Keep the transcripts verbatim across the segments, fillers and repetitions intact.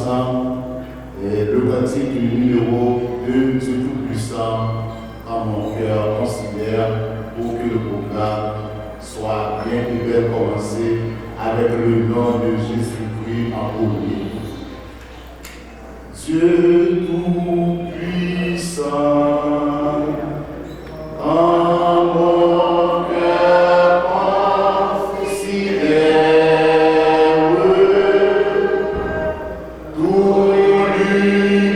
Et le cantique numéro deux, Dieu Tout-Puissant, quand mon cœur considère, pour que le programme soit bien et belle commencé avec le nom de Jésus-Christ en premier. Dieu Tout-Puissant, quand mon cœur considère tout l'univers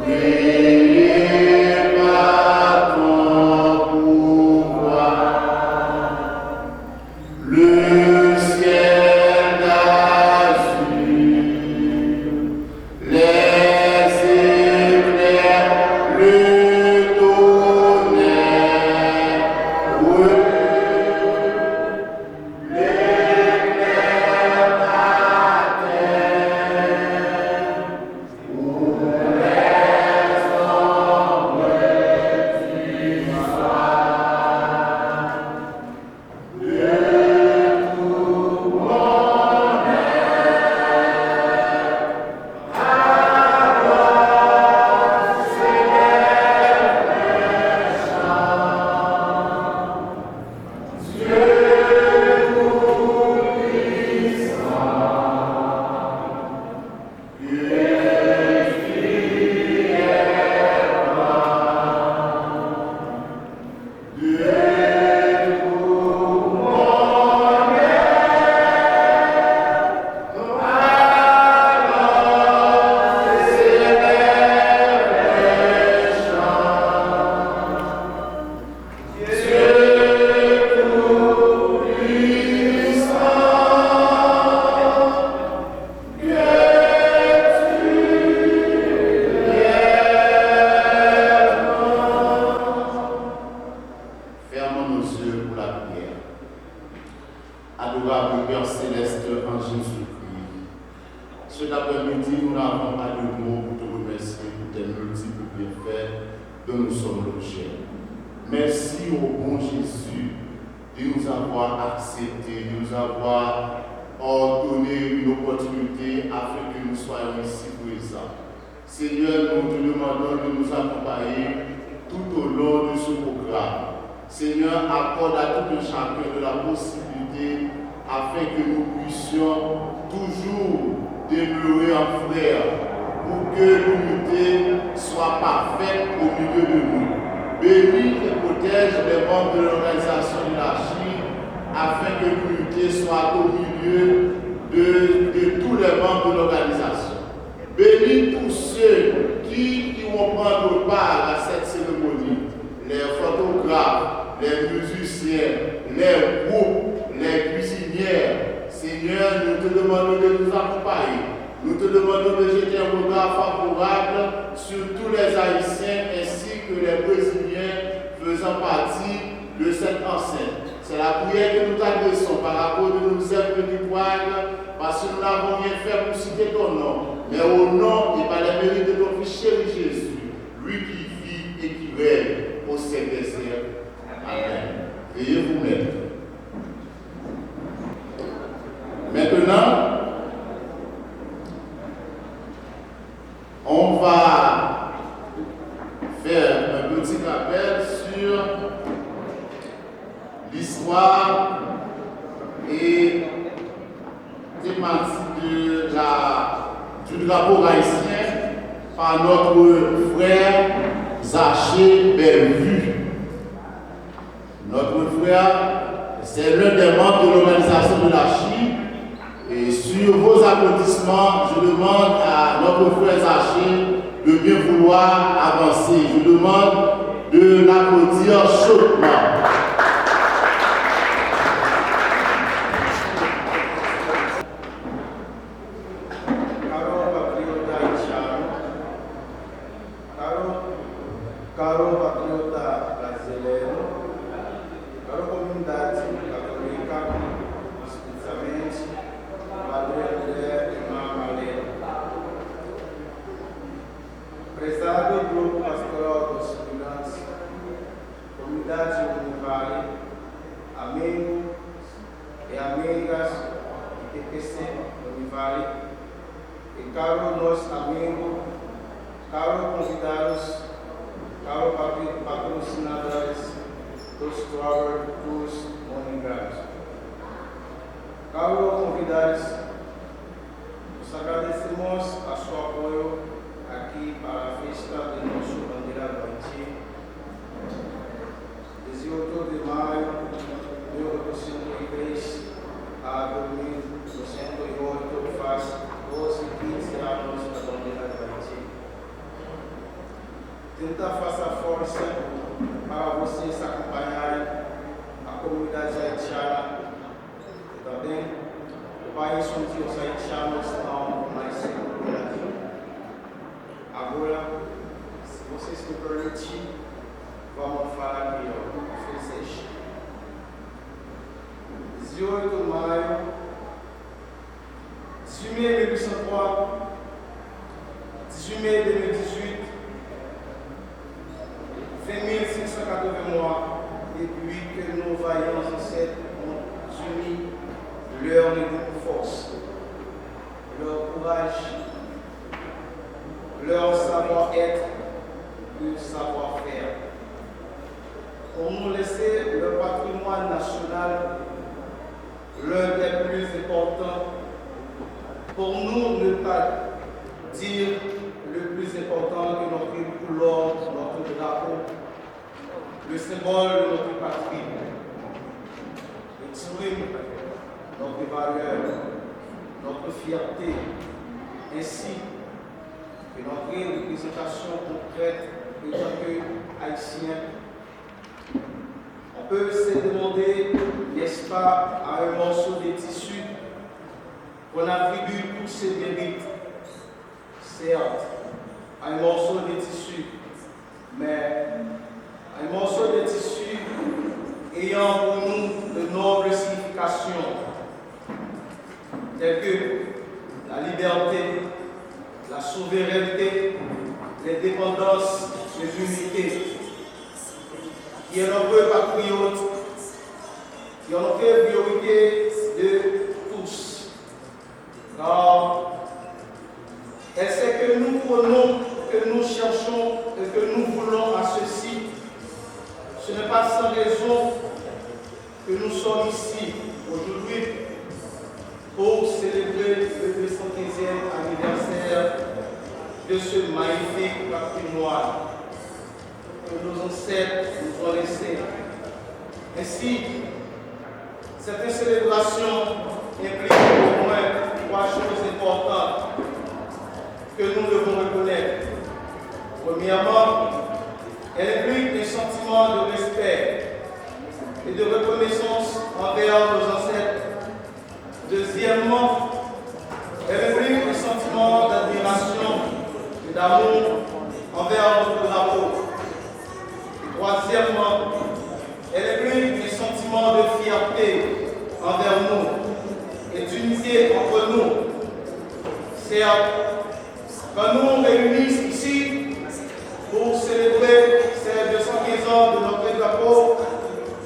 créé par ton pouvoir, le ciel d'azur, les éclairs, le tonnerre, Fermons nos yeux pour la prière. Adorable Père céleste en Jésus-Christ, cet après-midi, nous n'avons pas de mots pour te remercier pour tes multiples bienfaits dont nous sommes l'objet. Merci au bon Jésus de nous avoir acceptés, de nous avoir ordonné une opportunité afin que nous soyons ici présents. Seigneur, nous te demandons de nous accompagner tout au long de ce programme. Seigneur, accorde à tout un chacun de la possibilité afin que nous puissions toujours demeurer en frères, pour que l'unité soit parfaite au milieu de nous. Bénis et protège les membres de l'organisation de l'Archive afin que l'unité soit au milieu de, de tous les membres de l'organisation. Bénis tous ceux qui iront prendre part à cette cérémonie, les photographes, les musiciens, les groupes, les cuisinières. Seigneur, nous te demandons de nous accompagner. Nous te demandons de jeter un regard favorable sur tous les Haïtiens ainsi que les Brésiliens faisant partie de cette enceinte. C'est la prière que nous t'adressons par la peau de nos œuvres victoires, parce que nous n'avons rien fait pour citer ton nom, mais au nom et par les mérites de ton Fils chéri Jésus, lui qui vit et qui règne au siècle des siècles. Amen. Veuillez vous mettre. Maintenant, on va faire un petit rappel sur l'histoire et thématique de la, du drapeau haïtien par notre frère Zaché Bellevue. Notre frère, c'est l'un des membres de l'organisation de l'Archive. Et sur vos applaudissements, je demande à notre frère Zaché de bien vouloir avancer. Je demande de l'applaudir chaudement. Caro patriota haitiano, caro, caro patriota brasileiro, caro comunidade católica, especialmente Padre André e Mãe Marlene, prezado grupo pastoral dos estudantes, comunidade Univale, amigo e amigas Pese Bonivale, e caro nós amigos, caro convidados, caro patri- patrocinadores dos Travel Tours Moningrado. Caro convidados, nos agradecemos a su apoyo aqui para a festa de nosso bandeira do Haiti. Dezoito de maio de mil oitocentos e três a dois mil e oito, faz doze, quinze anos da bandeira do Haiti. Trinta faz a força para vocês acompanharem a comunidade haitiana e também o país onde os haitianos estão mais seguros. Agora, se vocês me permitirem, vamos falar crioulo, francês. Dezoito de maio, dezoito de maio de mil oitocentos e quatro, dezoito de maio de mil oitocentos e dezoito, vingt mille cinq cent quatre-vingts mois depuis que nos vaillants ancêtres ont uni leur nombreuses forces, leur courage, leur savoir-être, leur savoir-faire, ont laissé le patrimoine national l'un des plus importants, pour nous ne pas dire le plus important, que notre couleur, notre drapeau, le symbole de notre patrie, exprime notre valeur, notre fierté, ainsi que notre représentation concrète en tant qu'Haïtiens. On peut se demander, n'est-ce pas, à un morceau de tissu qu'on attribue tous ses mérites. Certes, un morceau de tissu, mais un morceau de tissu ayant pour nous de nobles significations, telles que la liberté, la souveraineté, l'indépendance et l'unité, qui est notre patriote, qui est notre priorité de tous. Car elle sait que nous prenons, que nous cherchons et que nous voulons à ceci. Ce n'est pas sans raison que nous sommes ici aujourd'hui pour célébrer le deux cent quinzième anniversaire de ce magnifique patrimoine que nos ancêtres nous ont laissé. Ainsi, cette célébration implique au moins trois choses importantes que nous devons reconnaître. Premièrement, elle implique un sentiment de respect et de reconnaissance envers nos ancêtres. Deuxièmement, elle implique un sentiment d'admiration et d'amour envers notre drapeau. Et troisièmement, elle implique un sentiment de fierté envers nous et d'unité entre nous. Certes, quand nous nous réunissons ici pour célébrer ces deux cent quinze ans de notre drapeau,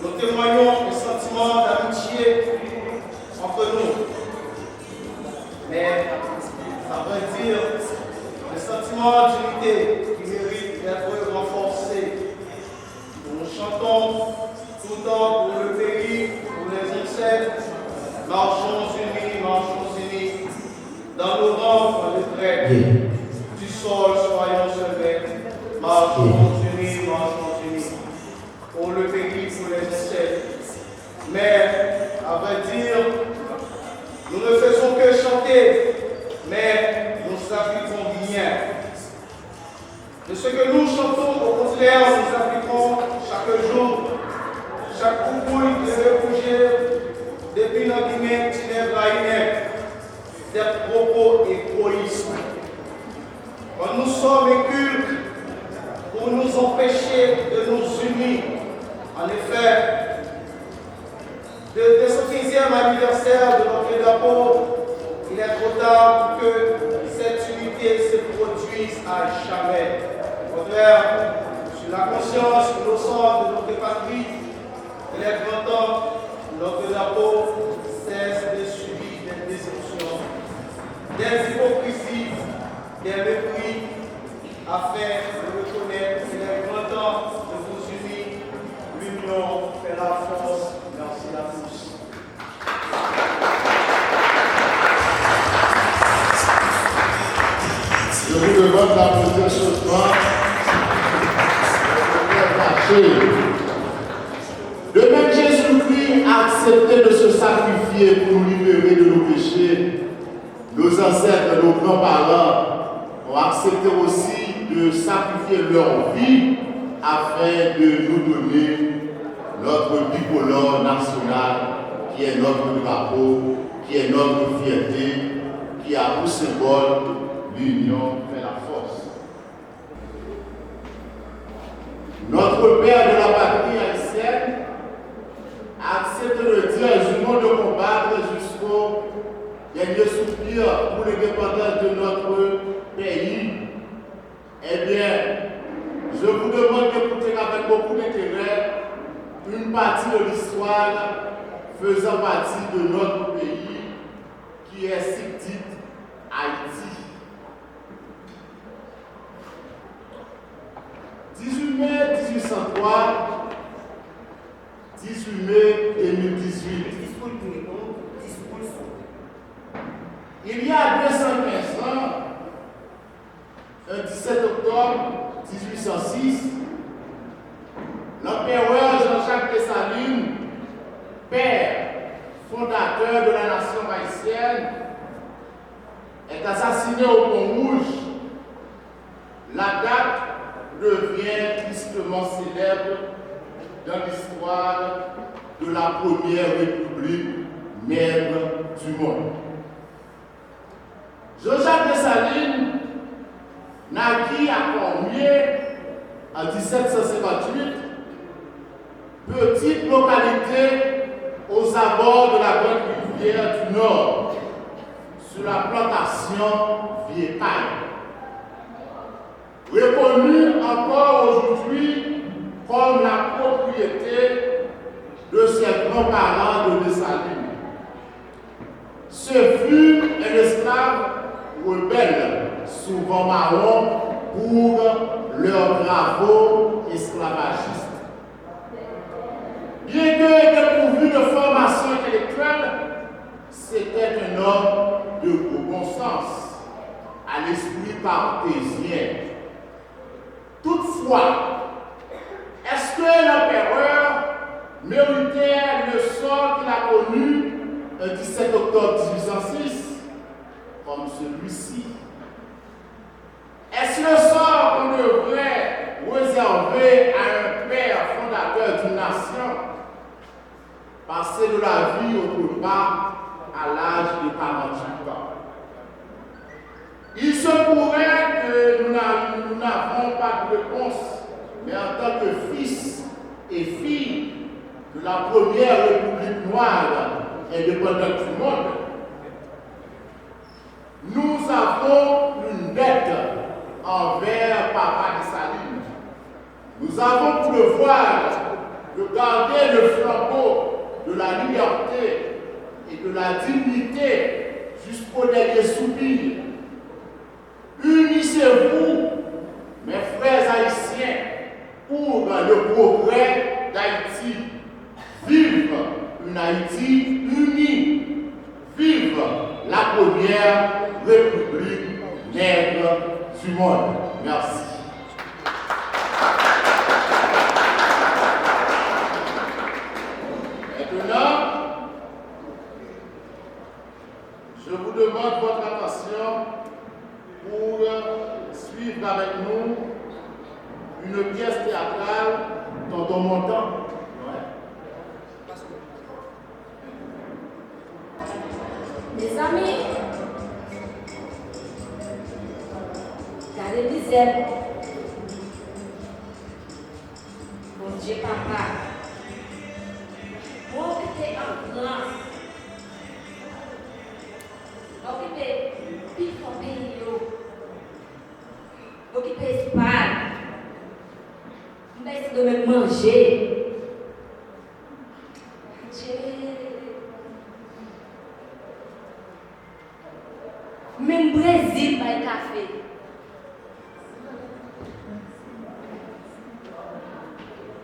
nous témoignons un sentiment d'amitié entre nous. Mais, à vrai dire, le sentiment d'unité qui mérite d'être renforcé. Nous chantons tout le temps pour le pays, pour les ancêtres. Marchons unis, marchons unis, dans nos rangs, dans le trait du sol, soyons soudés. Marchons unis, marchons unis, pour le pays, pour les ancêtres. Mais, à vrai dire, nous ne faisons que chanter, mais nous appliquons rien. De ce que nous chantons, au contraire, nous appliquons chaque jour, chak koukouy ki leve pou je, depi nan gimen ti nèg rayi nèg, des propos égoïstes. Quand nous sommes incultes pour nous empêcher de nous unir. En effet, de, de ce quinzième anniversaire de notre drapeau, il est trop tard pour que cette unité se produise à jamais. Au contraire, sur la conscience innocente de notre patrie, il est grand temps que notre drapeau cesse de subir des De même, Jésus-Christ a accepté de se sacrifier pour nous libérer de nos péchés. Nos ancêtres, nos grands-parents ont accepté aussi de sacrifier leur vie afin de nous donner notre bicolore national, qui est notre drapeau, qui est notre fierté, qui a pour symbole l'union fait la force. Notre père de la patrie haïtienne a accepté de dire: Nous de combattre jusqu'au dernier soupir pour l'indépendance de notre pays. Eh bien, je vous demande d'écouter avec beaucoup d'intérêt une partie de l'histoire faisant partie de notre pays, qui est si dite Haïti. Dix-huit mai dix-huit cent trois, dix-huit mai deux mille dix-huit. Il y a deux cent quinze ans, un dix-sept octobre dix-huit cent six, l'empereur Jean-Jacques Dessalines, père fondateur de la nation haïtienne, est assassiné au Pont Rouge. La date devient tristement célèbre dans l'histoire de la première république nègre du monde. Jean-Jacques Dessalines naquit à Cormier en dix-sept cent cinquante-huit, petite localité aux abords de la grande rivière du Nord, sur la plantation Vieux Cayes, reconnue encore aujourd'hui comme la propriété de ses grands-parents de Dessalines. Ce fut un esclave rebelle, souvent marron, pour leurs travaux esclavagistes. Bien que dépourvu de formation intellectuelle, c'était un homme de gros bon sens, à l'esprit cartésien. Toutefois, est-ce que l'empereur méritait le sort qu'il a connu un dix-sept octobre dix-huit cent six, comme celui-ci? Est-ce le sort qu'on devrait réserver à un père fondateur d'une nation, passé de la vie autre part à l'âge de quarante-huit ans? Il se pourrait que nous n'a-, nous n'avons pas de réponse, mais en tant que fils et fille de la première république noire indépendante du monde, nous avons une dette envers Papa Dessalines. Nous avons pour devoir de garder le flambeau de la liberté et de la dignité jusqu'au dernier soupir. Unissez-vous, mes frères haïtiens, pour le progrès d'Haïti. Vive une Haïti unie! Vive la première République nègre du monde! Merci. Maintenant, je vous demande votre attention pour suivre avec nous une pièce théâtrale, Tonton Montan. Mezanmi, gade mizè. Bondye papa, mwen okipe an gran, mwen okipe pifò peyi yo, mwen okipe Espay, m bay Sendomeng manje. Bondye. Menm Brezil bay kafe.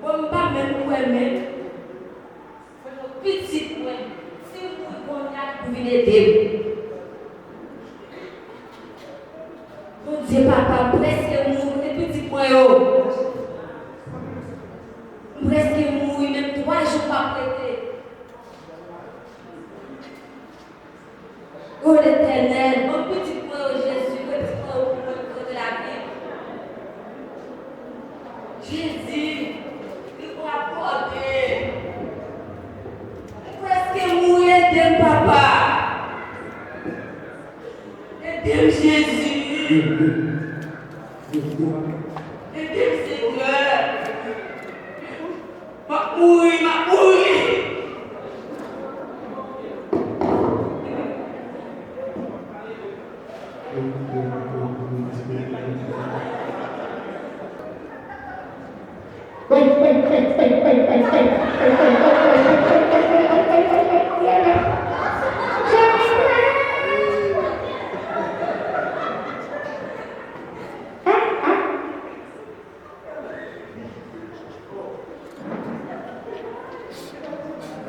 Bon, m pa menm kwè menm. Mwen yon pitit mwen. Si m mouri kounye a, li pou vin ede m. Bondye papa, m prèske mouri, kote pitit mwen yo? O Letènèl, ban pitit mwen yo, Jezi, pitit mwen yo pou mwen kote lavi. Jezi, li pou apòte. Mwen prèske mouri, ede m, papa. Ede m, Jezi. Ede m, Senyè. M ap mouri, m ap mouri.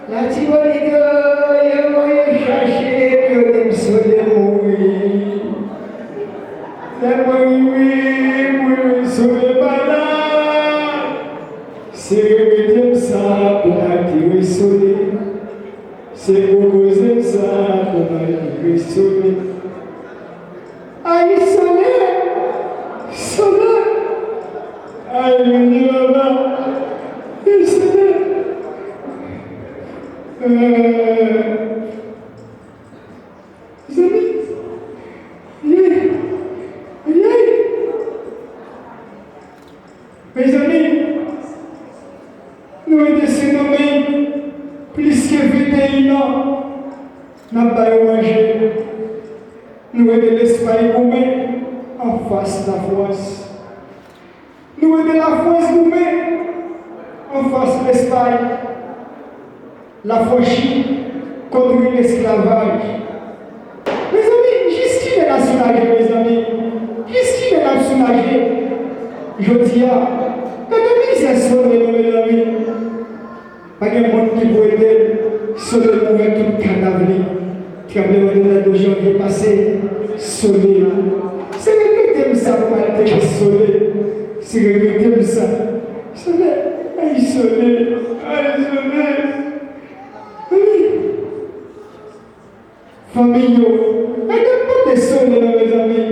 Latibonit yo, yo voye m chache, yo di m Sole mouri. Lè mwen rive, mwen wè Sole pa la. Se regrete m sa pou m al tire Sole. Se gwo koze m sa pou m al tire Sole. Ay, Sole! Sole! Ay, mezanmi, papa! Ay, Sole! Euh, mezanmi! Ay, ay, ay! Mezanmi, nou rete Sendomeng plis ke venteyen an, n ap ba yo manje. Nou rete Lespay goumen anfas Lafrans. Nou rete Lafrans goumen anfas Lespay. Lafranchi kont esklavaj. Mezanmi, jis kilè n ap soulaje, mezanmi? Jis kilè n ap soulaje? Jodi a, gade mizè Sole nou, mezanmi. Pa gen moun ki pou ede l. Sole mouri ak tout kadav li. Tranblemanntè de janvye pase, Sole la. Se regrete m sa pou m al tire Sole. Se regrete m sa. Sole, ay Sole, ay Sole. Ay. Fanmi yo, ay, te pote Sole non, mezanmi.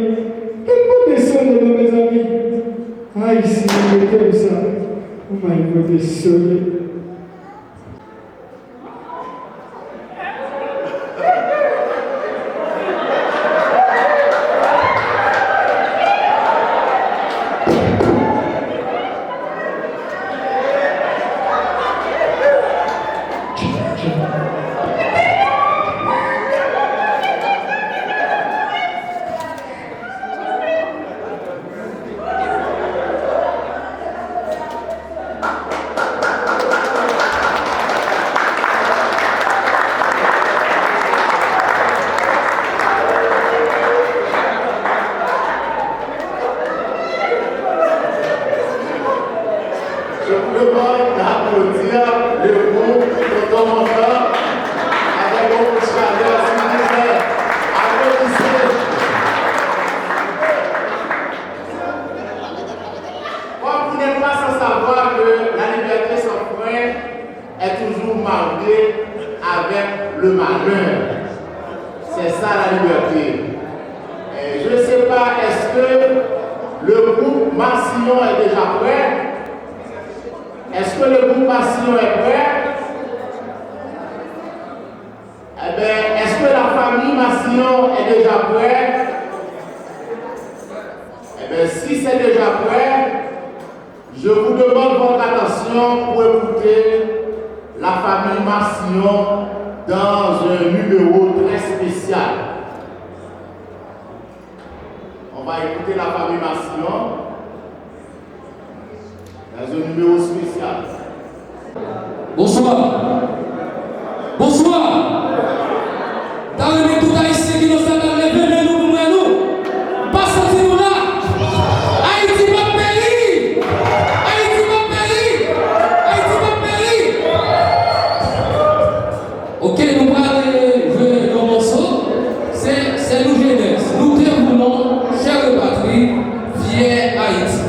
Te pote Sole non, mezanmi. Ay, si nou mete m sa, ou mal pote Sole. Je vous demande d'applaudir le groupe Tonton Mankan avec beaucoup de chaleur, s'il vous plaît. Applaudissez. Bon, vous n'êtes pas sans savoir que la liberté sans frein est toujours mariée avec le malheur. C'est ça la liberté. Euh, je ne sais pas, est-ce que le groupe Massillon est déjà prêt? Est-ce que le groupe Massillon est prêt? Eh bien, est-ce que la famille Massillon est déjà prête? Eh bien, si c'est déjà prêt, je vous demande votre attention pour écouter la famille Massillon dans un numéro très spécial. On va écouter la famille Massillon dans un numéro spécial. Bonswa. Bonswa. M ta renmen tout Ayisyen ki nan sal la leve men nou pou m wè nou. M pa santi nou la. Ayiti p ap peri. Ayiti p ap peri. Ayiti p ap peri. Ok, nou pral jwe yon mòso. Se, se nou jenès. Nou te voulons, chère patrie, fière Haïti.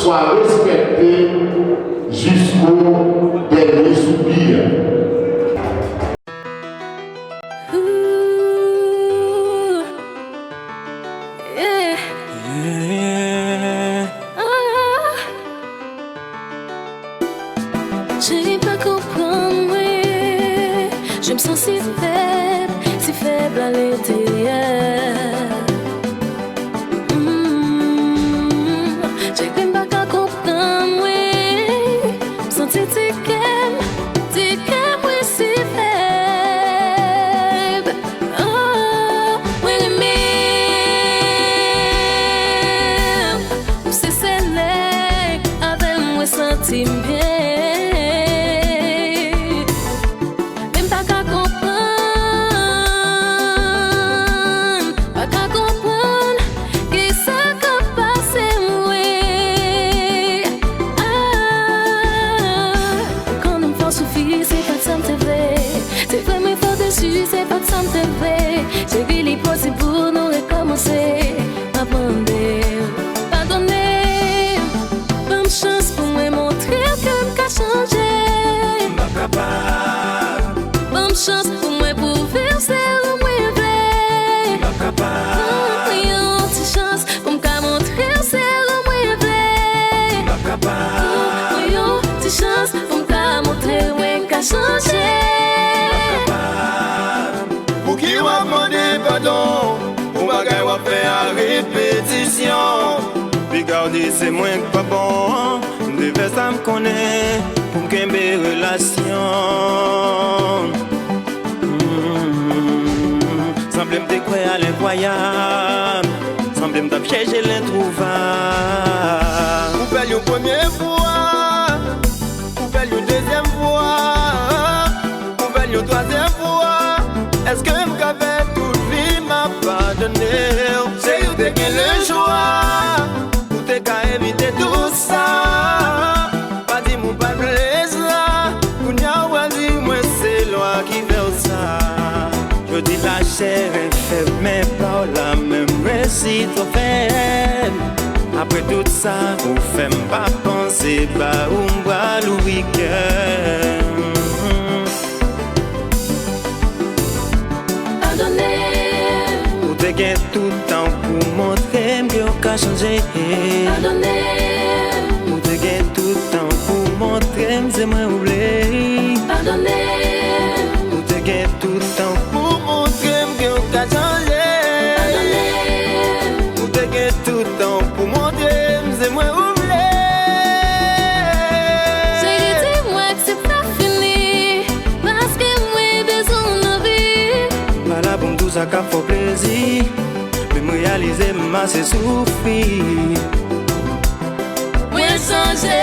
Swa respekte jisko dènye soupi a. Ooh, yeah. Ah. Cheri pa konprann mwen. Je me sens si faible, si faible à l'intérieur. Mm. Cheri m pa ka konprann mwen. M santi ti kè m, ti kè mwen si fèb. Oh, mwen renmen w. Ou se sèl nèg avè l mwen santi m byen. Men m pa ka konprann, pa ka konprann kisa k ap pase mwen. Ah, ou konnen m fè w soufri, se pa t sa m te vle. Se vre mwen fè w desi, se pa t sa m te vle. Cheri, li posib pou nou rekòmanse. M ap mande w padone m. Ban m chans pou mwen montre w ke m ka chanje. M p ap kapab. Ban m chans pou mwen pwouve w se ou mwen vle. M p ap kapab. Ban mwen yon ti chans pou m ka montre w se ou mwen vle. M p ap kapab. Ban mwen yon ti chans pou m ka montre w mwen ka chanje. M p ap kapab. Pouki w ap mande padon pou bagay w ap fè a repetisyon? Piga w di se mwen k pa bon an, m te fè sa m konnen pou m kenbe relasyon. Mm, sanble m te kwè a lenkwayab, sanble m t ap chèche lentwouvab. Ou fè l yon premye fwa, ou fè l yon dezyèm fwa, ou fè l yon twazyèm fwa. Èske m ka fè tout vi m ap padone w? Cheri, ou te gen lechwa, ou te ka evite tout sa. Pa di m ou pa t vle sa. Kounye a w pral di mwen se lwa ki fè w sa. Yo di lachè enfèb, men pa w la menm resi twò fèb. Apre tout sa ou fè m pa panse ba ou m pral ouvri kè m. Padone m. Ou te gen tout tan pou montre m ke w ka chanje. Padone m. Ou te gen tout tan pou montre m se mwen ou vle. Padone m. Ou te gen tout tan pou montre m ke w ka chanje. Padone m. Ou te gen tout tan pou montre m se mwen ou vle. Cheri, di mwen k se pa fini, paske mwen bezwen w nan vi m. M pa la pou m di w sa k ap fè w plezi, men m reyalize m ase soufri. Mwen chanje.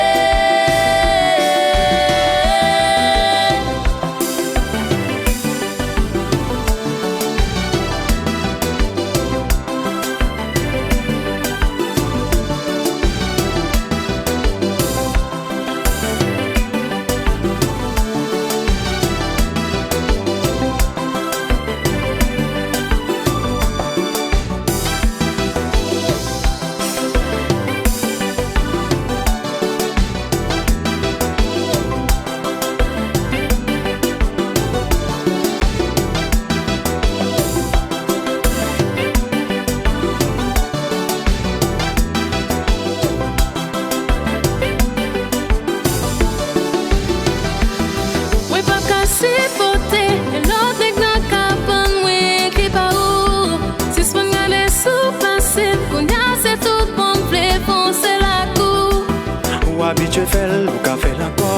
Mwen pa ka sipòte lòt nèg nan kabann mwen ki pa ou. Sispann gade sou pase m, kounye a se tout bon m vle fonse lakou. Ou abitye fè l, ou ka fè l ankò.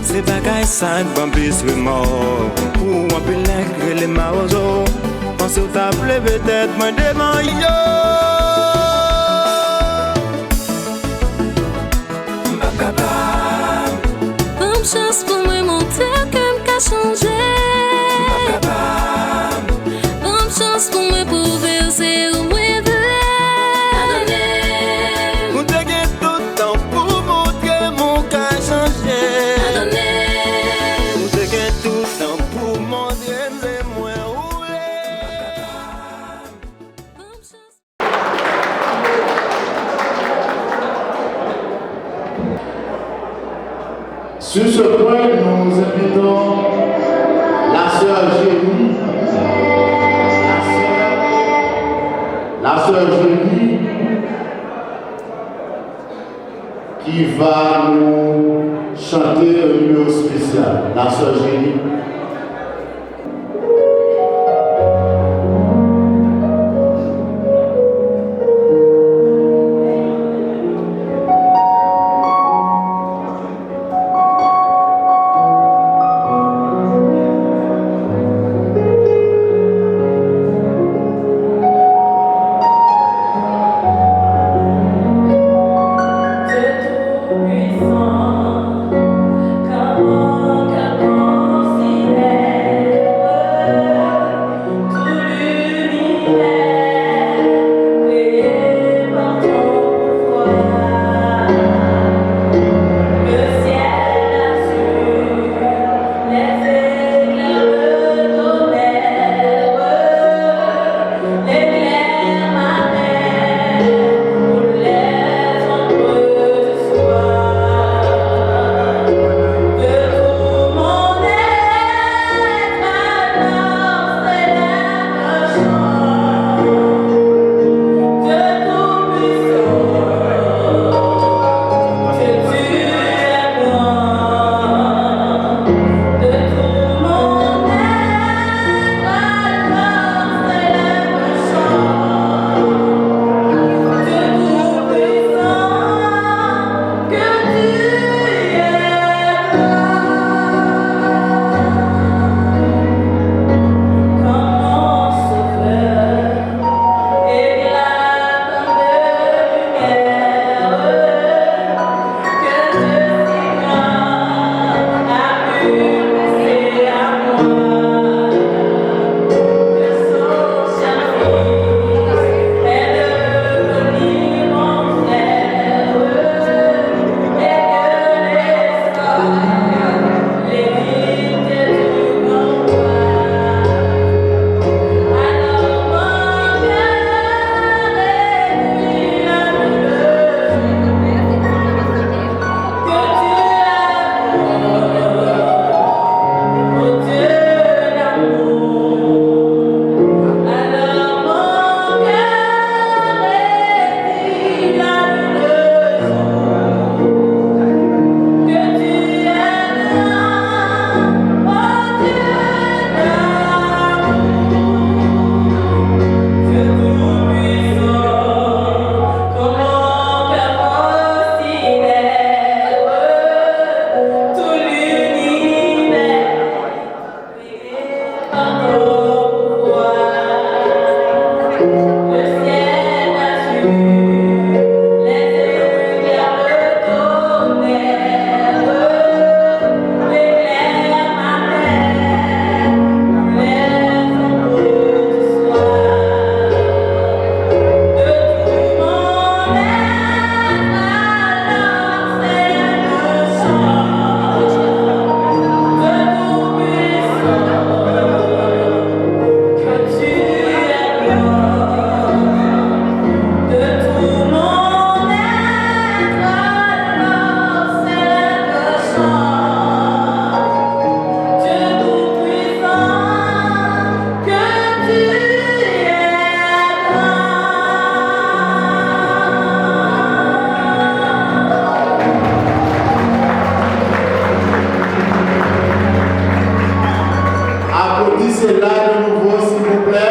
Se bagay sa k ban plis remò. Pou anpil nèg rele mawozo. Panse w t ap leve tèt mwen devan yo. M p ap kapab. Ban m chans pou mwen montre w ke m ka chanje. M p ap kapab. Ban m chans pou mwen pwouve w se ou mwen vle. Padone m. Ou te gen tout tan pou montre m ou ka chanje. Padone m. Ou te gen tout tan pou montre m se mwen ou vle. Ban m chans. Sur ce point, nous invitons la sœur Jenny, la sœur, la sœur Jenny, qui va nous chanter un numéro spécial. La sœur Jenny. Aplodi sila de nouvo, silvouplè.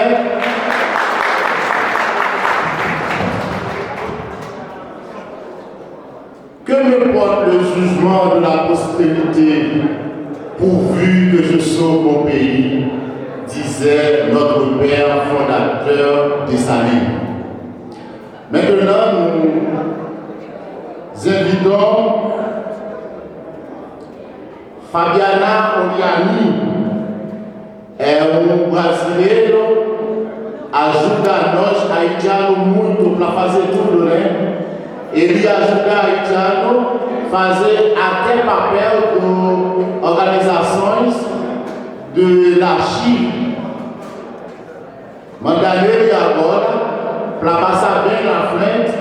Que m'importe le jugement de la postérité, pourvu que je sauve mon pays, disait notre père fondateur Dessalines. Maintenant, nous invitons Fabiana Oliani, é um brasileiro, ajuda-nos haitiano muito para fazer tudo, né? Ele ajuda haitiano fazer até papel do organizações de la China. Mandale li agora para passar bem na frente,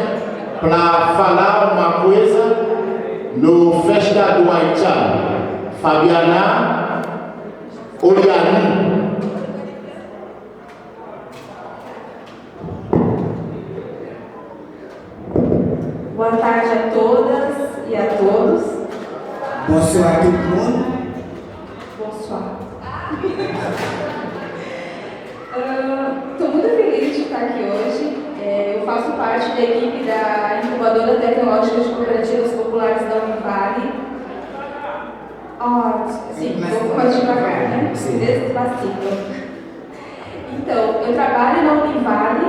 para falar uma coisa no festa do haitiano. Fabiana Oliani. Boa tarde a todas e a todos. Bonswa tout moun. Bonsoir. Estou muito feliz de estar aqui hoje. É, eu faço parte da equipe da Incubadora Tecnológica de Cooperativas Populares da Univale. Ah, sim, vou mais devagar, né? Sim. Despacito. Então, eu trabalho na Univale.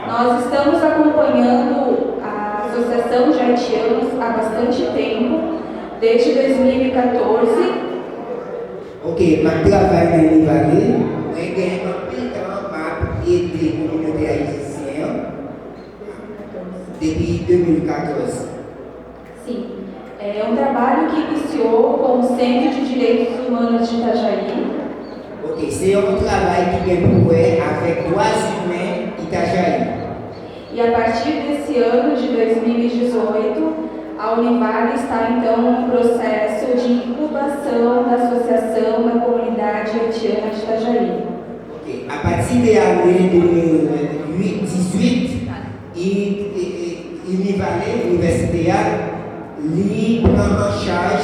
Nós estamos acompanhando a Associação de Haitianos há bastante tempo, desde dois mil e catorze. Ok, m ap travay nan Univale. Mwen gen anpil tan m ap ede kominote ayisyen an depi de mil katòz. Sim. É um trabalho que iniciou com o Centro de Direitos Humanos de Itajaí. Ok, se yon travay ki gen pou wè avèk dwa imen Itajaí. E a partir desse ano de dois mil e dezoito, a Univale está então em processo de incubação da Associação da Comunidade Haitiana de Itajaí. Ok, apati de ane de mil dizwit, i, i, i, Univale, inivèsite a, li pran an chaj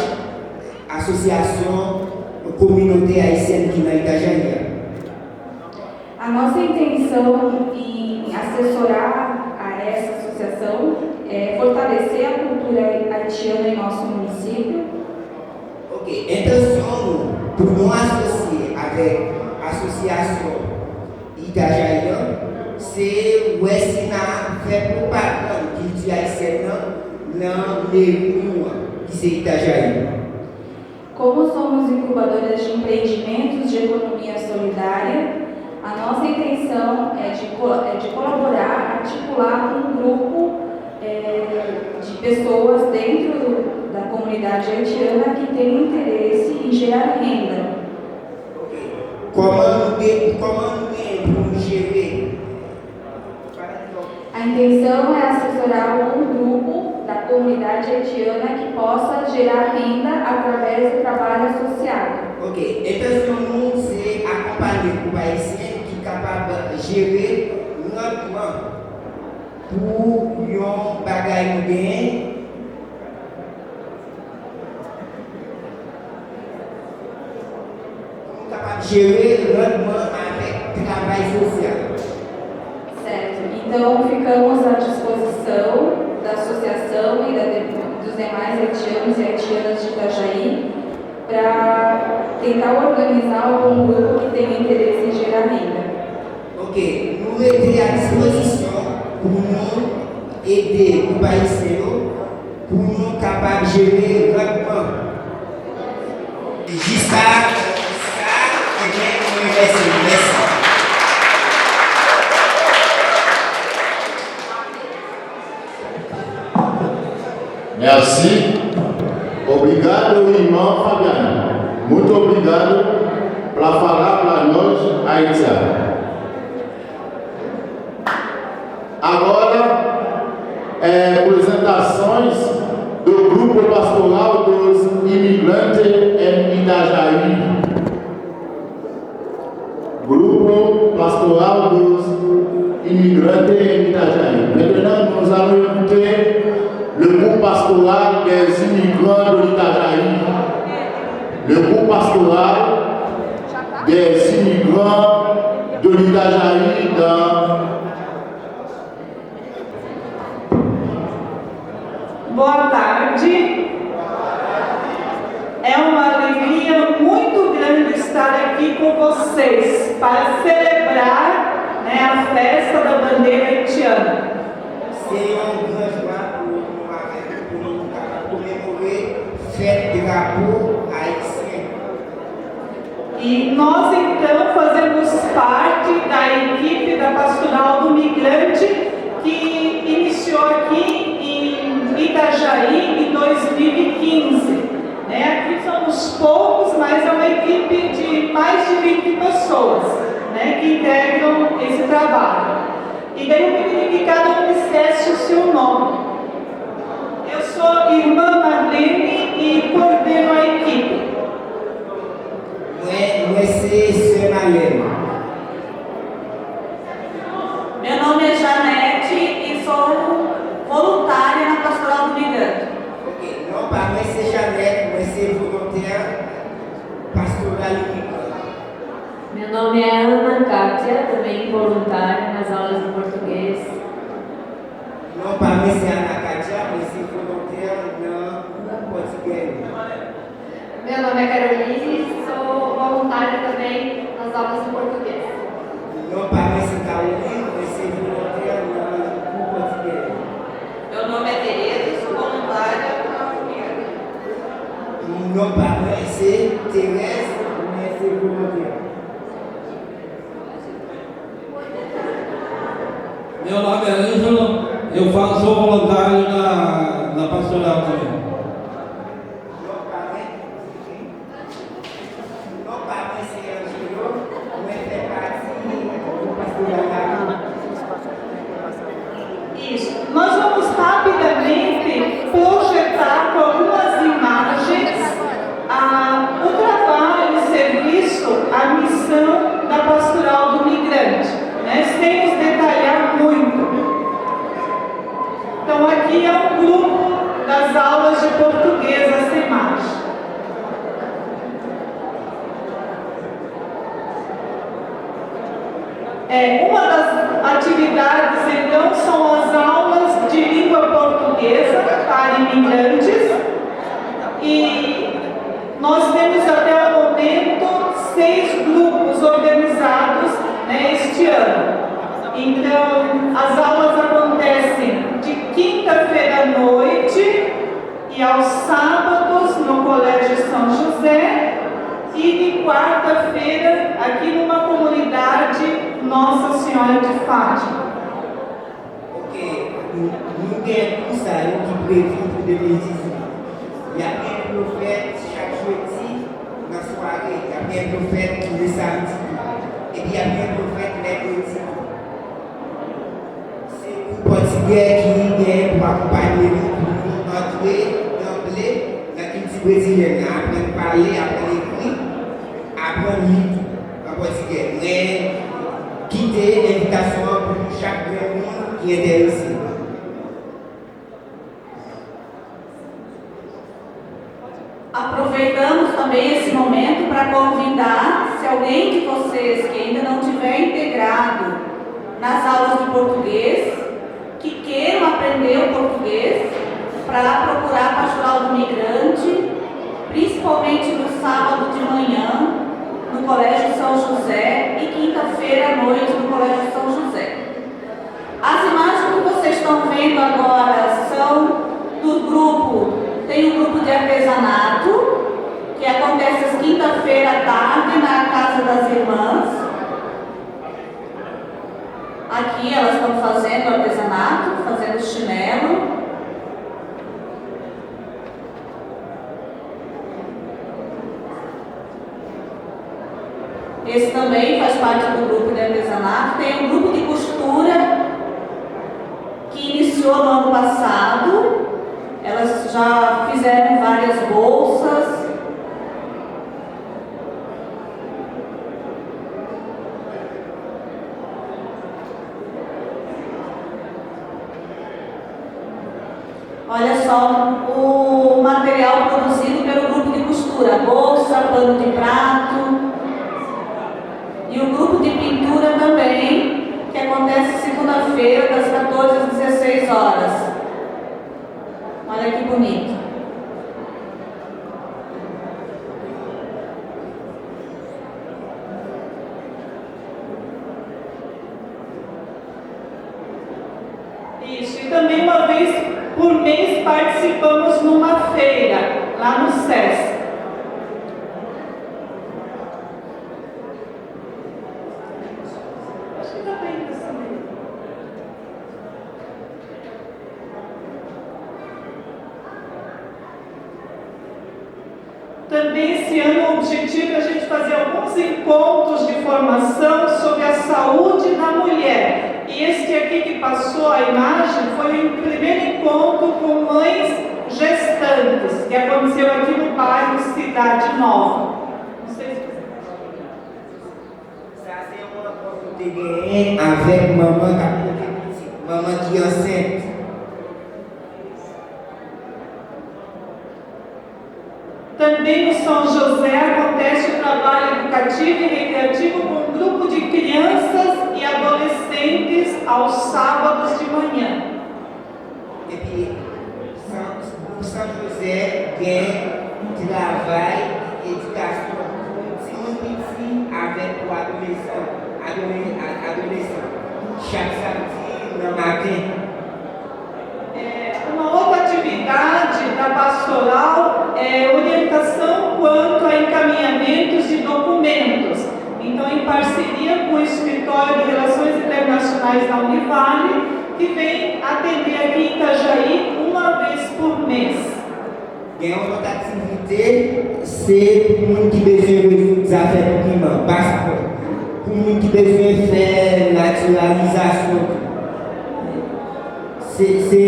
asosyasyon kominote ayisyèn ki nan Itajaí a. A nossa intenção em assessorar a essa associação é fortalecer a cultura haitiana em nosso município. Ok, entansyon nou pou nou asosye avèk asosyasyon Itajaí an, se wè si n a fè pwopagann kilti ayisyèn nan nan meri nou an, ki se Itajaí. Como somos incubadoras de empreendimentos de economia solidária, a nossa intenção é de, co- é de colaborar, articular um grupo é, de pessoas dentro da comunidade haitiana que têm interesse em gerar renda. Kòman nou de, kòman nou gen pou nou jere? A intenção é assessorar um grupo da comunidade haitiana que possa gerar renda através do trabalho associado. Ok, entansyon nou se akonpanye gwoup ayisyen ki kapab jere randman pou yon bagay nou genyen, pou nou kapab jere randman avèk travay sosyal. Certo. Então, ficamos à disposição da associação e da, dos demais haitianos e haitianas de Itajaí para tentar organizar algum grupo que tenha interesse em gerar renda. Ok, nou rete a dispozisyon pou nou ede gwoup ayisyen yo pou nou kapab jere randman. Jis la, jis la, ebyen, nou remèsye nou. Mèsi. Merci. Obrigado, irmã Fabiana. Muito obrigado pela palavra nós, Haitiana. Agora, é, apresentações do Grupo Pastoral dos Imigrantes em Itajaí. Grupo Pastoral dos Imigrantes em Itajaí. Maintenant, nous allons inviter le groupe pastoral des immigrants de l'Itajaí. Le groupe pastoral des immigrants de l'Itajaí dans Boa tarde. É uma alegria muito grande estar aqui com vocês para celebrar, né, a festa da bandeira haitiana. Se yon gran jwa pou nou avèk nou pou nou kapab komemore fèt drapo ayisyen. E nós, então, fazemos parte da equipe da Pastoral do Migrante, que iniciou aqui em Itajaí em dois mil e quinze. Né? Aqui somos poucos, mas é uma equipe de mais de vinte pessoas, né, que integram esse trabalho. E daí eu pedi que cada um dissesse o seu nome. Eu sou irmã Marlene e coordeno a equipe. Meu nome é Ana Kátia, também voluntária nas aulas de português. Non pa mwen se Ana Kátia, mwen se volontè nan kou pòtigè yo. Meu nome é Caroline, sou voluntária também nas aulas de português. Non pa mwen se Caroline, mwen se volontè nan kou pòtigè yo. Meu nome é Tereza, sou voluntária na primeira. Non pa mwen se Terèz, mwen se volontè. Meu nome é Ângelo, eu faço, sou voluntário na, na pastoral também. Non pa mwen se Ângelo, mwen fè pati gwoup pastoral la. Isso. Nós vamos rapidamente projetar com algumas imagens a, o trabalho, o serviço, a missão da Pastoral do Migrante, né? Sem os detalhar muito. Então, aqui é um grupo das aulas de português, essa imagem. É, uma das atividades, então, são as aulas de língua portuguesa para imigrantes. E nós temos até o momento seis grupos organizados, né, este ano. Então, as aulas acontecem de quinta-feira à noite e aos sábados no Colégio São José e de quarta-feira aqui numa comunidade Nossa Senhora de Fátima. Ok, nou, nou gen kou sa yo ki previ pou de mil dizuit. Y ap gen pou yo fèt chak jedi nan sware, y ap gen pou yo fèt le samdi tou. Epi y ap gen pou yo fèt mèkredi tou. Se kou pòtigè ki genyen pou akonpanye nou, pou nou antre danble nan kilti brezilyen nan, aprann pale, aprann ekri, aprann li tou, an pòtigè. Mwen kite envitasyon an pou chak grenn moun ki enterese. Aproveitamos também esse momento para convidar, se alguém de vocês que ainda não tiver integrado nas aulas de português, que queiram aprender o português, para procurar a Pastoral do Migrante, principalmente no sábado de manhã, no Colégio São José, e quinta-feira à noite, no Colégio São José. As imagens que vocês estão vendo agora são do grupo, tem um grupo de artesanato, que acontece às quinta-feira à tarde na Casa das Irmãs. Aqui elas estão fazendo artesanato, fazendo chinelo. Esse também faz parte do grupo de artesanato. Tem um grupo de costura que iniciou no ano passado. Elas já fizeram várias bolsas. Olha só o material produzido pelo grupo de costura, bolsa, pano de prato. E o grupo de pintura também, que acontece segunda-feira, das catorze às dezesseis horas. Olha que bonito. Isso, e também uma vez por mês participamos numa feira, lá no SESC. Acho que tá bem assim mesmo. Também esse ano o objetivo é a gente fazer alguns encontros de formação sobre a saúde da mulher. E este aqui que passou a imagem foi o primeiro encontro com mães gestantes, que aconteceu aqui no bairro Cidade Nova. Não sei se Sa se yon rankont nou te genyen avèk manman k ap pote pitit, manman ki ansent. Também no São José José acontece o trabalho educativo e recreativo com um grupo de crianças e adolescentes aos sábados de manhã. Epi, San, San Jozè gen travay edikasyon pou timoun piti avèk pou adolesan, adole- a- adolesan, chak samdi nan maten. É, uma outra atividade da pastoral é orientação quanto a encaminhamentos de documentos. Então, em parceria com o Escritório de Relações Internacionais da Univale, que vem atender aqui em Itajaí uma vez por mês. Gen yon lòt aktivite, se pou moun ki bezwen rezoud zafè dokiman, paspò, pou moun ki bezwen fè natiralizasyon tou. Se, se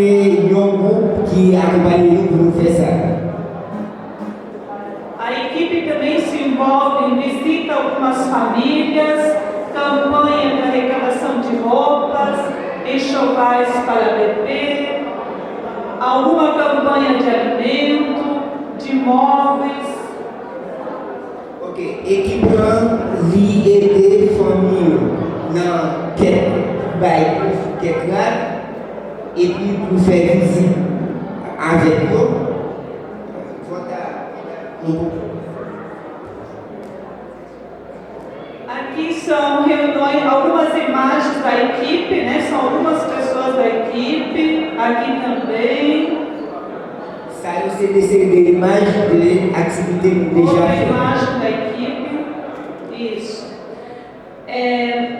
yon gwoup ki akonpanye nou pou nou fè sa. A equipe também se envolve em visita algumas famílias, campanha de arrecadação de roupas, enxovais para bebê, alguma campanha de alimento, de móveis. Ok, ekip lan li ede fanmi yo nan kèk bay, kèk rad, epi pou fè vizit avèk yo. Vòta, nou Aqui são reuniões, algumas imagens da equipe, né? São algumas pessoas da equipe. Aqui também. Sa yo se de seri de imaj de aktivite nou deja Outra fè. Imagem da equipe. Isso. É,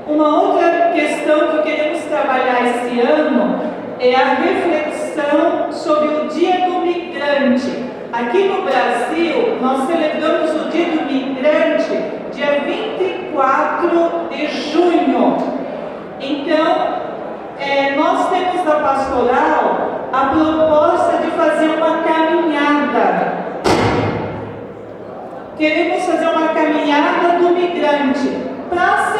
uma outra questão que queremos trabalhar esse ano é a reflexão sobre o Dia do Migrante. Aqui no Brasil, nós celebramos o Dia do Migrante dia vinte e quatro de junho. Então, é, nós temos na pastoral a proposta de fazer uma caminhada. Queremos fazer uma caminhada do migrante para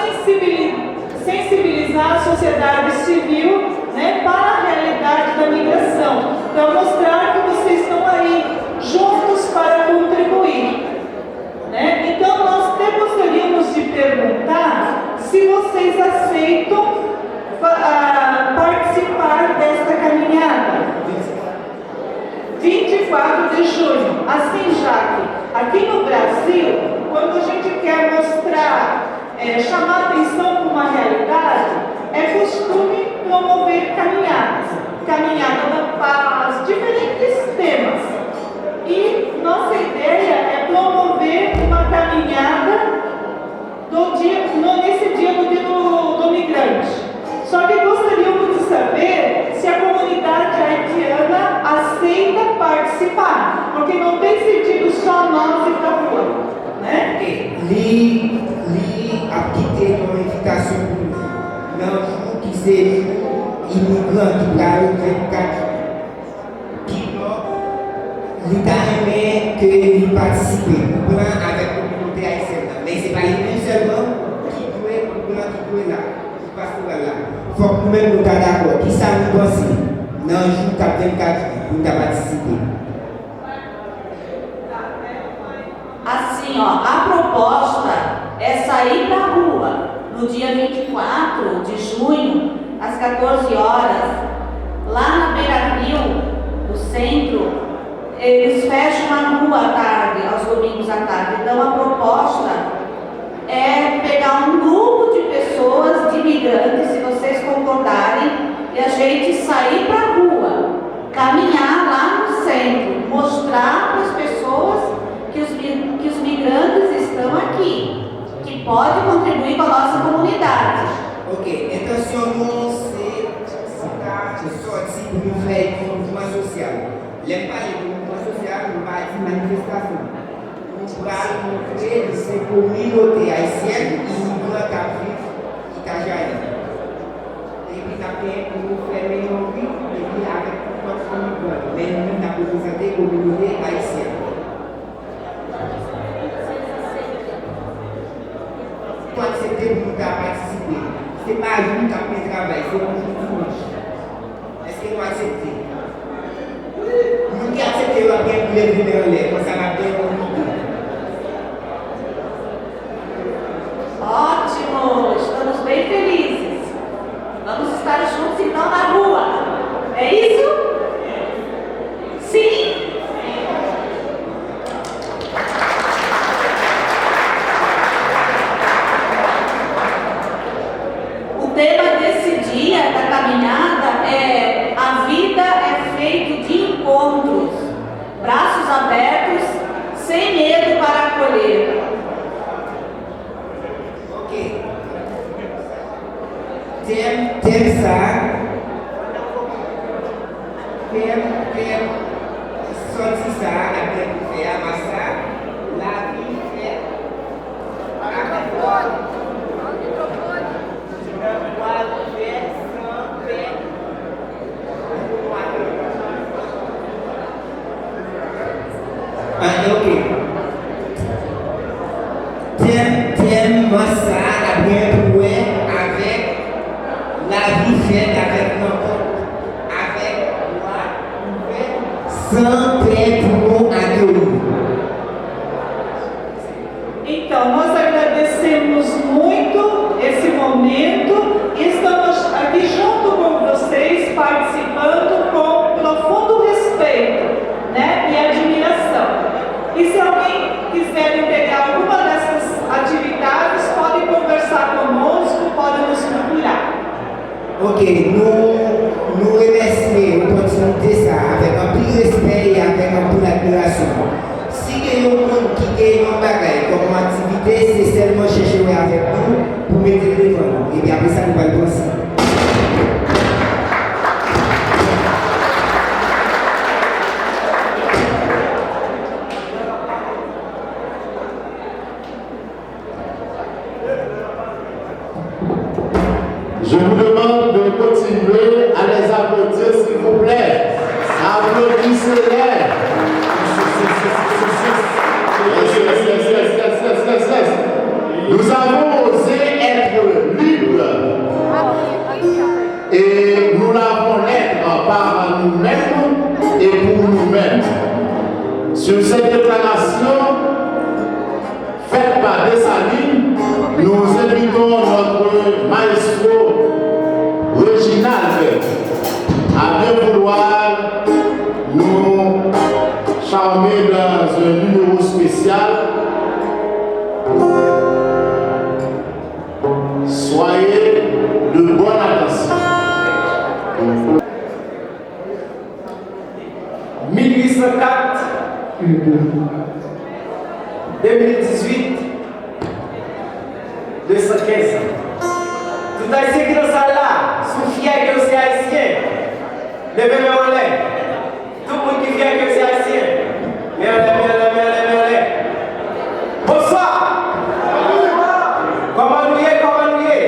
sensibilizar a sociedade civil, né, para a realidade da migração, para mostrar que vocês estão aí juntos para contribuir. Né? Então, nós até gostaríamos de perguntar se vocês aceitam ah, participar desta caminhada. vinte e quatro de junho. Assim, Jaque, aqui no Brasil, quando a gente quer mostrar, é, chamar atenção para uma realidade, é costume promover caminhadas. Caminhada da paz, diferentes temas. E nossa ideia é promover uma caminhada do dia, no, nesse dia do dia do, do migrante. Só que gostaríamos de saber se a comunidade haitiana aceita participar, porque não tem sentido só nós ir pra rua, né? Li, li ap kite yon envitasyon pou nou nan jou ki se jou imigran ki pral vennkat jou. Ki bò li ta renmen ke li patisipe pou pran avèk kominote ayisyèn nan. Men se pa li menm sèlman ki dwe pou pran, ki dwe la, ki pastoral la. Fòk nou menm nou ta dakò. Kisa nou panse nan jou k ap vennkat jou pou nou ta patisipe? Assim, ó, a proposta é sair pra rua no dia vinte e quatro de junho, às catorze horas, lá na Beira Rio, no centro, eles fecham a rua à tarde, aos domingos à tarde. Então, a proposta é pegar um grupo de pessoas, de imigrantes, se vocês concordarem, e a gente sair pra rua, caminhar lá no centro, mostrar para as pessoas que os, mi- que os migrantes estão aqui, que pode contribuir com a nossa comunidade. Ok, entansyon nou se, se ta sòti pou nou fè yon mouvman sosyal. Lè m pale de mouvman sosyal, m pa di manifestasyon. Nou pral montre se kominote ayisyèn imigran k ap viv Itajaí. Epi n ap genyen pou nou fèmen yon ri, epi avèk tout lòt imigran yo. Men nou menm n ap reprezante kominote ayisyèn. Nou aksepte pou nou ta patisipe. Se pa jou k ap gen travay, se yon jou dimanch. Èske nou aksepte? Moun ki aksepte yo ap gen pou leve men anlè, konsa n ap gen yon lide. O tema desse dia, da caminhada, é: A vida é feito de encontros, braços abertos, sem medo para acolher. Ok. Tèm, tèm sa, tèm, tèm sòti sa, apre pou fè a, mas sa, lavi fèt avèk An, ok. Tèm, tèm mas sa a ap gen pou wè avèk lavi fèt avèk rankont, avèk bra ouvè, san pè pou nou akeyi. Então, nós agradecemos muito esse momento e estamos aqui junto com vocês, participando com profundo respeito, né, e admiração. E se alguém quiser integrar alguma dessas atividades, pode conversar conosco, pode nos procurar. Ok, nou, nou remèsye opòtinite sa a avèk anpil respè e avèk anpil admirasyon. Si gen yon moun ki gen yon bagay kòm yon aktivite, se sèlman chèche wè avèk nou pou mete l devan nou. Epi apre sa, nou pral pran san. Je vous demande de continuer à les applaudir, s'il vous plaît. Applaudissez-les. Yes, yes, yes, yes, yes, yes, yes, yes. Nous avons osé être libres et nous l'avons l'être par nous-mêmes et pour nous-mêmes. Sur cette déclaration, faite par Dessalines, nous invitons notre maestro Reginald à bien vouloir nous charmer dans un numéro spécial. Soyez de bonne attention. Mil uit san kat, de mil dizuit, de san kenz an. Tout Ayisyen ki nan sal la, si w fyè ke w se Ayisyen, leve men w anlè. Tout moun ki fyè ke w se Ayisyen, men anlè, men anlè, men anlè, men anlè. Bonswa! Kòman nou ye? Kòman nou ye?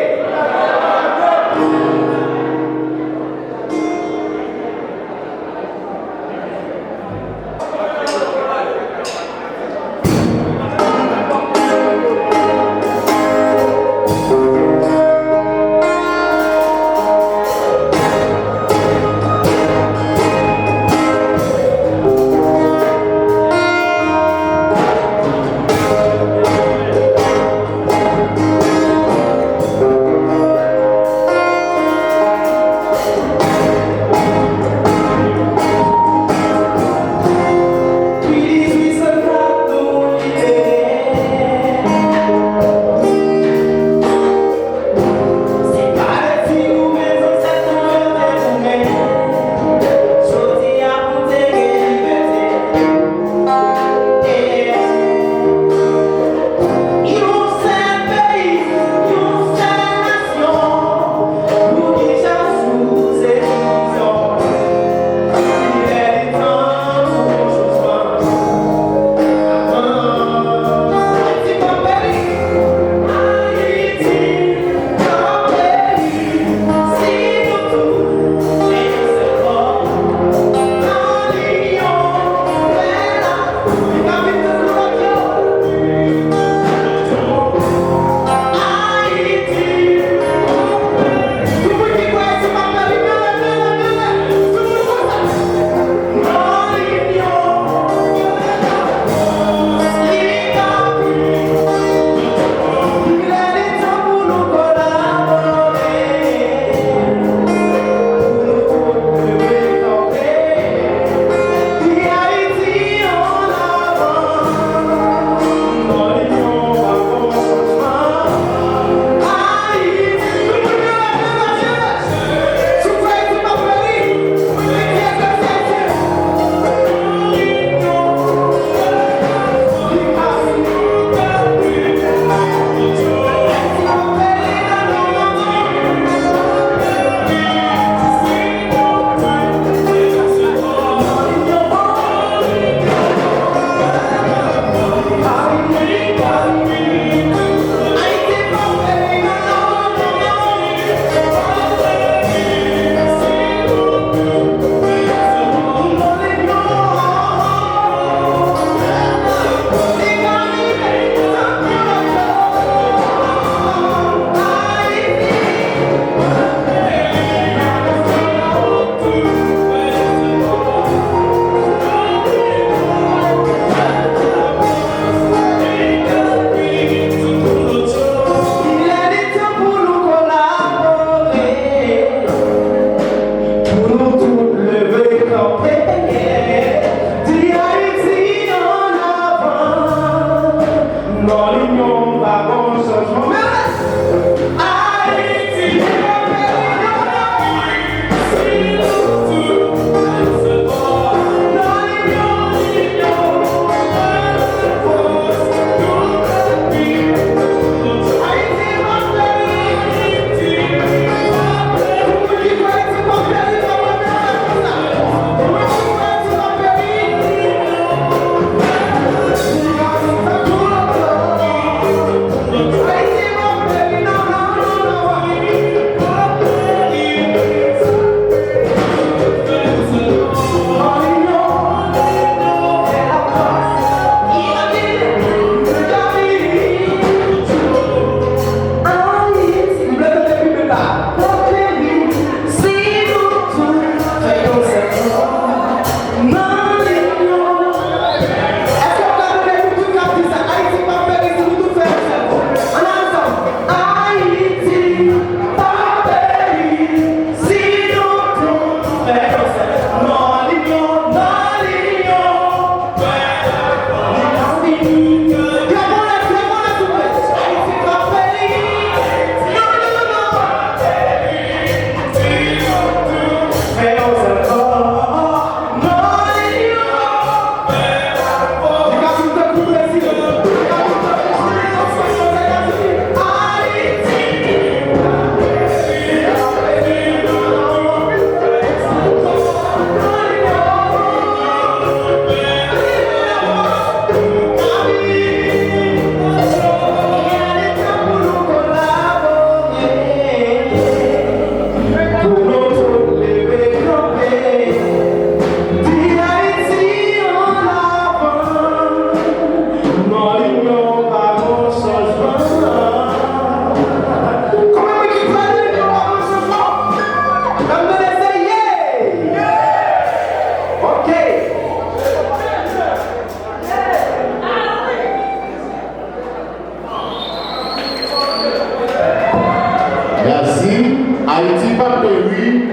Haïti p ap péri,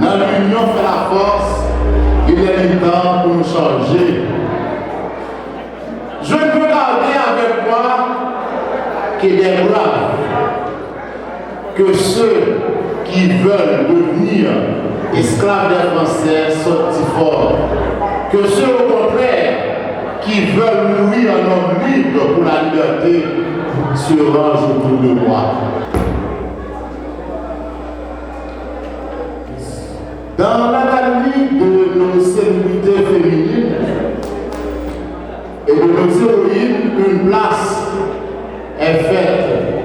dans l'union fait la force, il est le temps pour nous changer. Je veux garder avec moi que des braves, que ceux qui veulent devenir esclaves des Français sont forts, que ceux au contraire qui veulent mourir en homme libre pour la liberté se rangent autour de moi. Dans l'académie de nos célébrités féminines et de nos héroïnes, une place est faite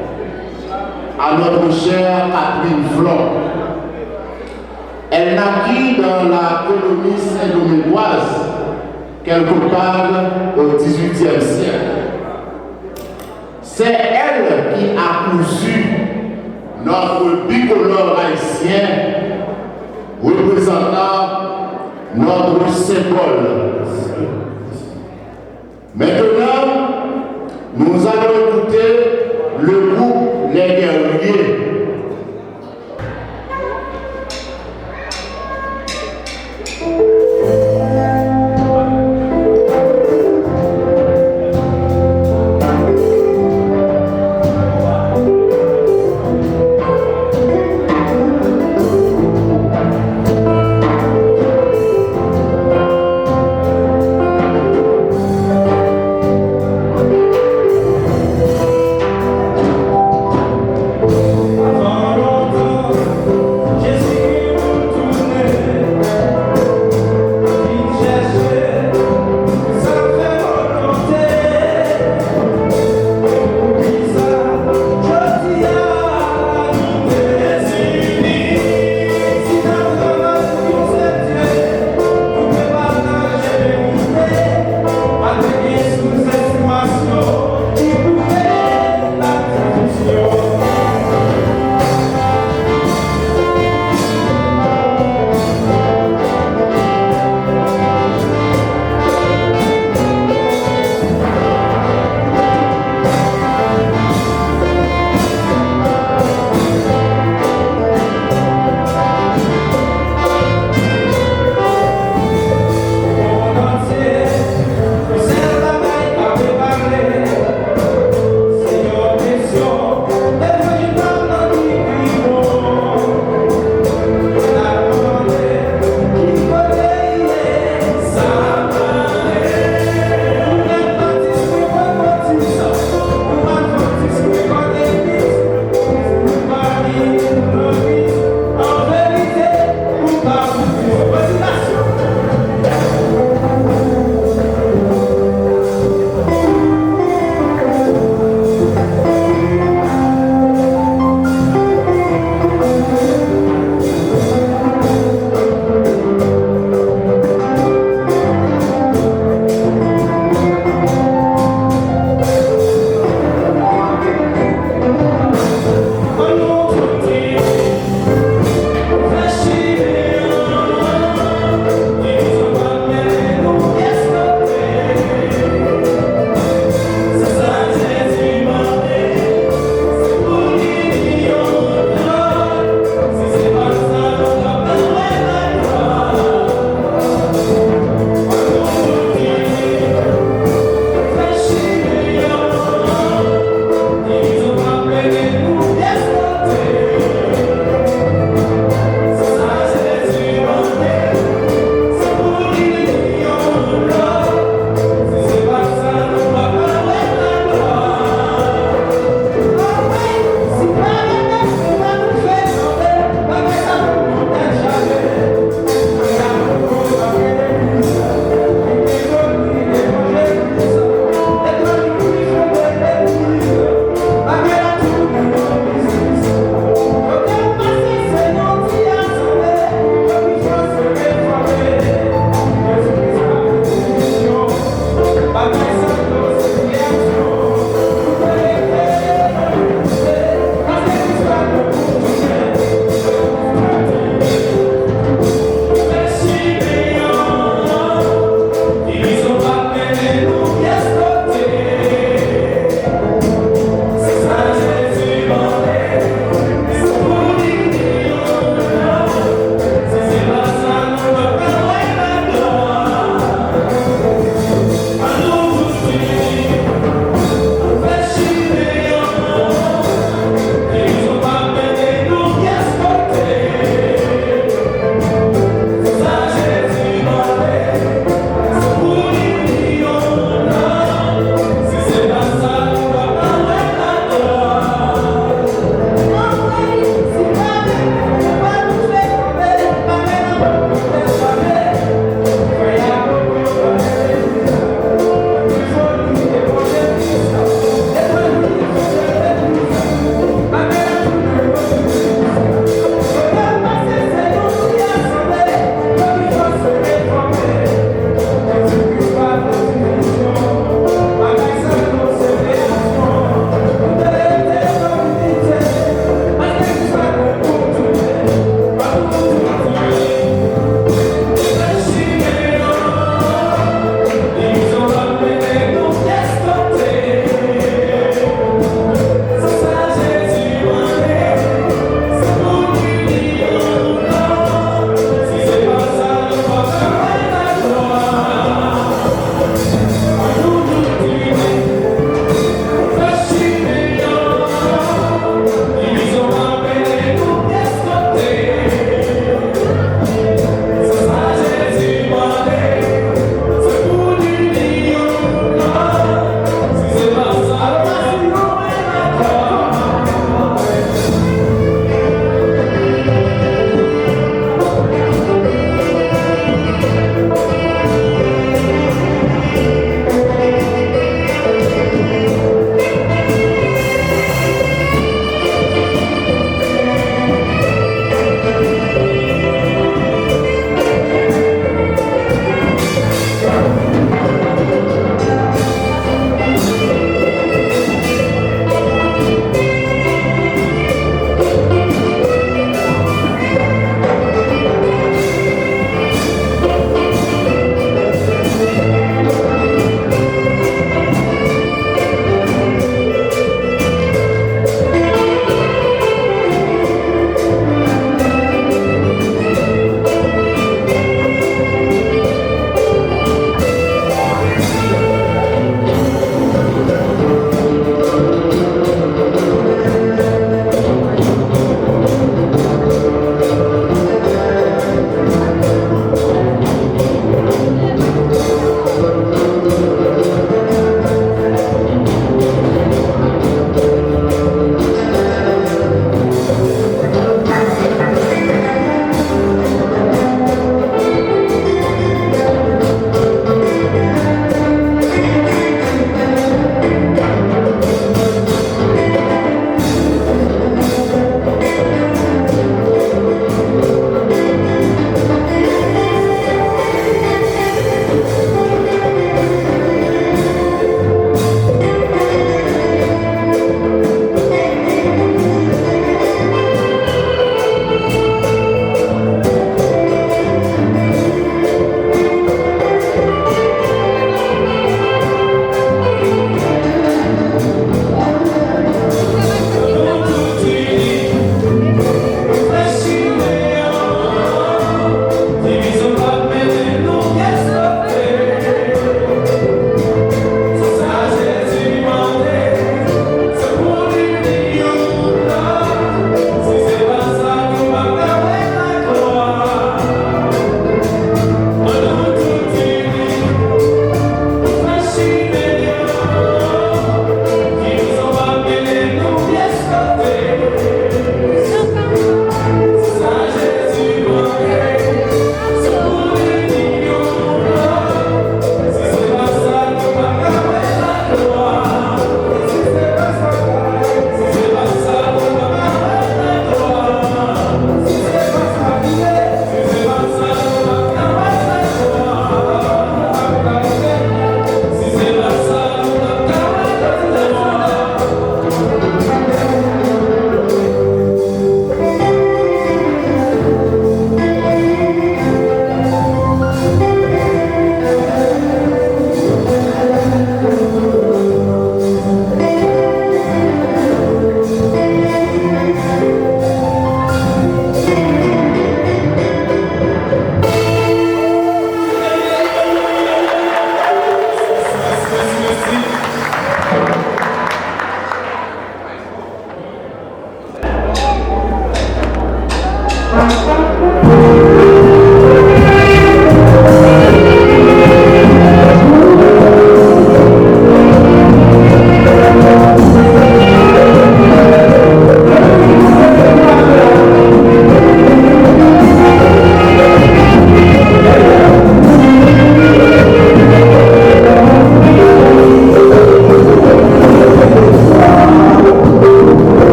à notre chère Catherine Flon. Elle naquit dans la colonie saint-domingoise, quelque part au dix-huitième siècle. C'est elle qui a cousu notre bicolore haïtien représentant notre symbole. Maintenant, nous allons écouter le groupe Les Guerriers.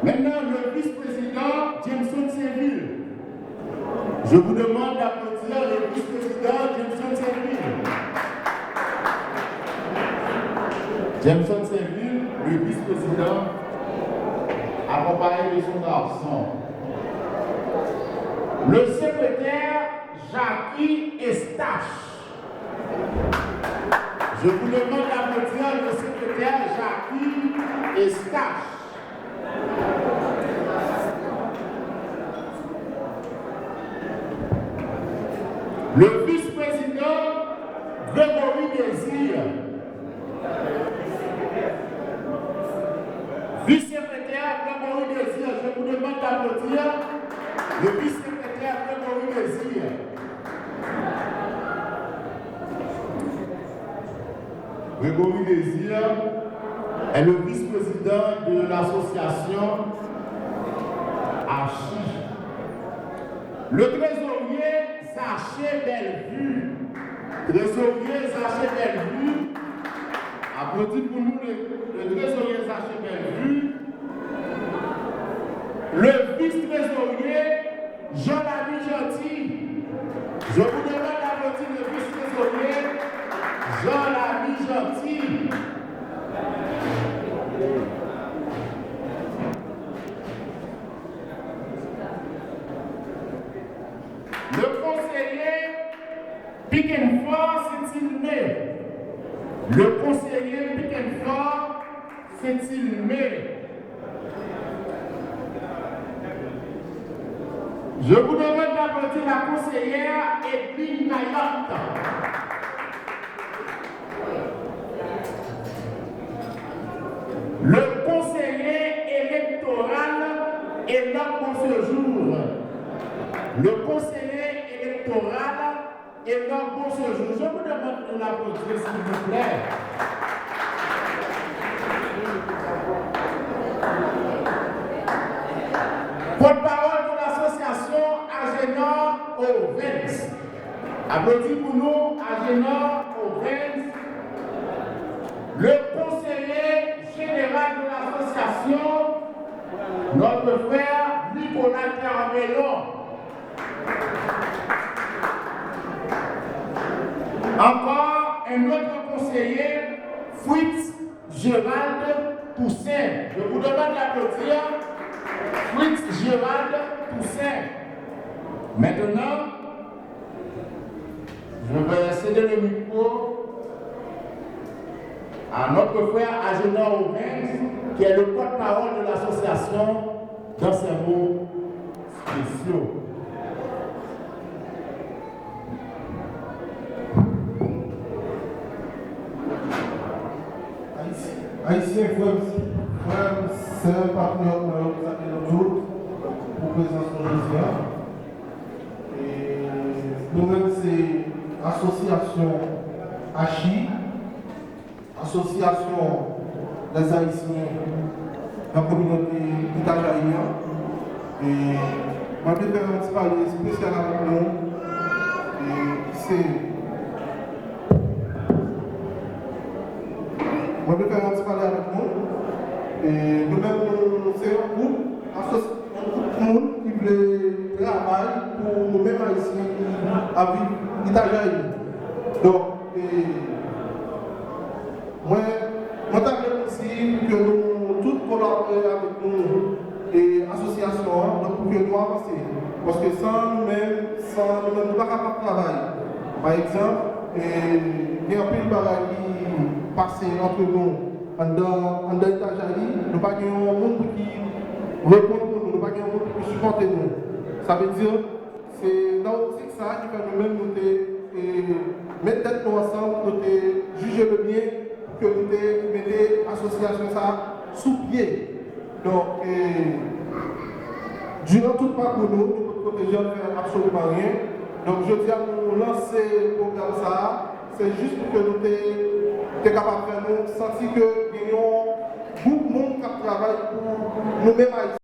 Maintenant, le vice-président Jameson Saint-Vil. Je vous demande d'applaudir le vice-président Jameson Saint-Vil. Jameson Saint-Vil, le vice-président, accompagné de son garçon. Le secrétaire Jackie Eustache. Je vous demande d'applaudir le secrétaire Jackie Eustache. Le vice-président Grégory Désir. Vice-secrétaire Grégory Désir, je vous demande d'applaudir le vice-secrétaire Grégory Désir. Grégory Désir est le vice-président de l'association Achi. Le trésorier Zaché Bellevue. Trésorier Zaché Bellevue. Aplodi pou nou le, le trésorier Zaché Bellevue. Le vice-trésorier Jean Lamy Gentil. Je vous demande d'applaudir le vice-trésorier Jean Lamy Gentil. Le conseiller Pikenfort Saint-Ilmé. Le conseiller Pikenfort Saint-Ilmé. Je vous demande d'applaudir la conseillère Edwin Mayotte. Le conseiller électoral Enoch Bonsejour. Le conseiller électoral Enoch Bonsejour. Je vous demande de l'applaudir, s'il vous plaît. Porte-parole de l'association Agénor Ovens. Aplodi pou nou, Agénor Ovens. Le conseiller général de l'association, notre frère Nicolas Termelon. Encore un autre conseiller, Fritz Gérald Toussaint. Je vous demande d'applaudir Fritz Gérald Toussaint. Maintenant, je vais céder le micro à notre frère Agénor Ovens, qui est le porte-parole de l'association Dans ces mots spéciaux. Ayisyen, frè m, frè m, sè, patriyòt mwen yo, m salye nou tout pou prezans nou jodi a. E nou menm se asosyasyon Achi, Association des Haïtiens nan kominote Itajaí an. E mwen vle fè yon ti pale espesyal avèk nou, e ki se, mwen vle fè yon ti pale avèk nou. E nou menm, nou se yon gwoup asosyasyon, yon gwoup moun ki vle travay pou nou menm Ayisyen ki ap viv Itajaí. Donk, e, Mwen, mwen ta vle nou di pou ke nou tout kolabore avèk nou e asosyasyon an, donk pou ke nou avanse. Paske san nou menm, san nou menm, nou pa kapab travay. Pa egzanp, e, gen anpil bagay ki pase antre nou anndan, anndan Itajaí, nou pa gen yon moun pou ki reponn pou nou, nou pa gen yon moun pou ki sipòte nou. Sa vle di, Se nan optik sa a ki fè nou menm nou te, e, met tèt nou ansanm, nou te jije le byen pou ke nou te mete asosyasyon sa a sou pye. Donk, e, diran tout pakou nou, nou potko te janm fè absoliman ryen. Donk, jodi a nou lanse pwogram sa a, se jis pou ke nou te, te kapab fè nou santi ke gen yon gwoup moun k ap travay pou nou menm Ayisyen.